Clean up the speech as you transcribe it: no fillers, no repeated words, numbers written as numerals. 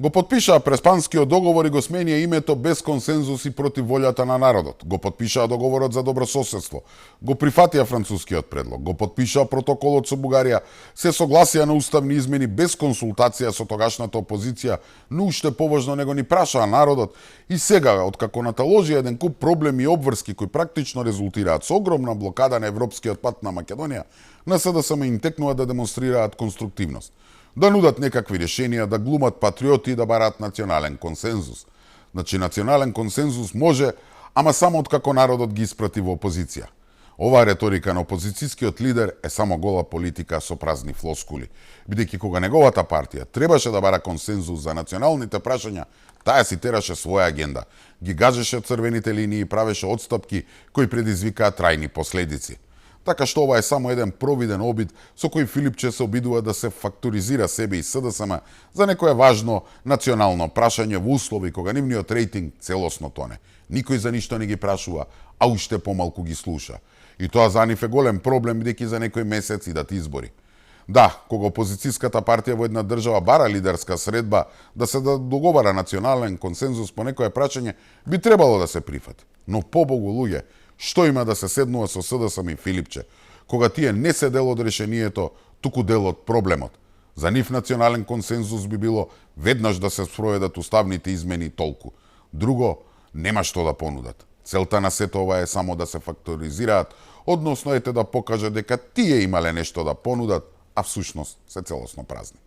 Го потпишаа Преспанскиот договор и го сменија името без консензус и против волјата на народот. Го потпишаа договорот за добрососедство. Го прифатија францускиот предлог. Го потпишаа протоколот со Бугарија. Се согласија на уставни измени без консултација со тогашната опозиција, но уште поважно него ни прашаа народот. И сега, откако наталожи еден куп проблеми и обврски кои практично резултираат со огромна блокада на европскиот пат на Македонија, на СДСМ им текнува да демонстрираат конструктивност. Да нудат некакви решенија, да глумат патриоти и да бараат национален консензус. Значи, национален консензус може, ама само откако народот ги испрати во опозиција. Оваа реторика на опозицијскиот лидер е само гола политика со празни флоскули. Бидејќи кога неговата партија требаше да бара консензус за националните прашања, таа си тераше своја агенда, ги гажеше црвените линии и правеше отстапки кои предизвикаат трајни последици. Така што ова е само еден провиден обид со кој Филипче се обидува да се факторизира себе и СДСМ за некое важно национално прашање во услови кога нивниот рейтинг целосно тоне. Никој за ништо не ги прашува, а уште помалку ги слуша. И тоа за нив е голем проблем, бидејќи за некој месец идат избори. Да, кога опозицијската партија во една држава бара лидерска средба да се договара национален консензус по некое прашање, би требало да се прифати. Но побогу луѓе, што има да се седнува со СДСМ и Филипче, кога тие не се дел од решението, туку дел од проблемот? За нив национален консензус би било веднаш да се спроведат уставните измени толку. Друго, нема што да понудат. Целта на сето ова е само да се факторизираат, односно ете да покажат дека тие имале нешто да понудат, а всушност се целосно празни.